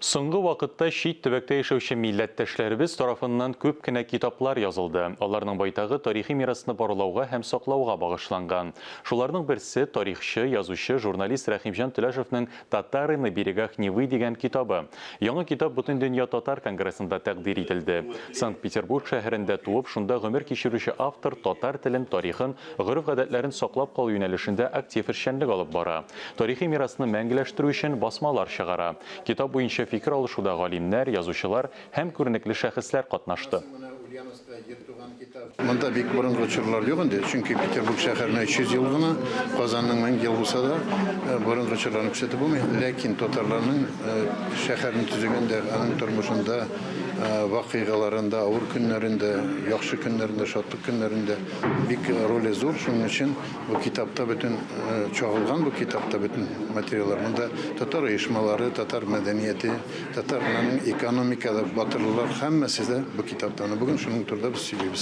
Соңгы вакытта чит төбәктә яшәүче милләттәшләребез тарафыннан күп кенә китаплар язылды. Аларның байтагы тарихи мирасны барлауга һәм саклауга багышланган. Шуларның берсе, тарихчы, язучы, журналист Рәхимҗан Теләшевның Татары на берегах Невы дигән китабы. Яңа китап Бөтендөнья татар конгрессында тәкъдир ителде. Санкт-Петербург шәһәрендә туып, шунда гомер кичерүче автор татар телен, тарихын, гореф-гадәтләрен саклап калу юнәлешендә актив эшчәнлек алып бара. Тарихи мирасны мәңгеләштерү өчен басмалар чыгара. Китап буенча фикер алышуда галимнәр, язучылар һәм күренекле шәхесләр катнашты. Монда бик борынгы чорлар юк инде, чөнки Петербург шәһәренә 300 ел гына, Казанның 1000 ел булса да, борынгы чорларны күрсәтеп булмый. Ләкин татарларның шәһәрне төзегәндә, аның тормышында, вакыйгаларында, авыр көннәрендә, яхшы көннәрендә, шатлык көннәрендә бик роле зур. Шуның өчен бу китапта бөтен чагылган, бу китапта бөтен материаллар. Монда татар оешмалары, татар мәдәнияте, татарның экономикада батырлар һәммәсе дә бу китапта. Менә бүген шуның турында без сөйлибез.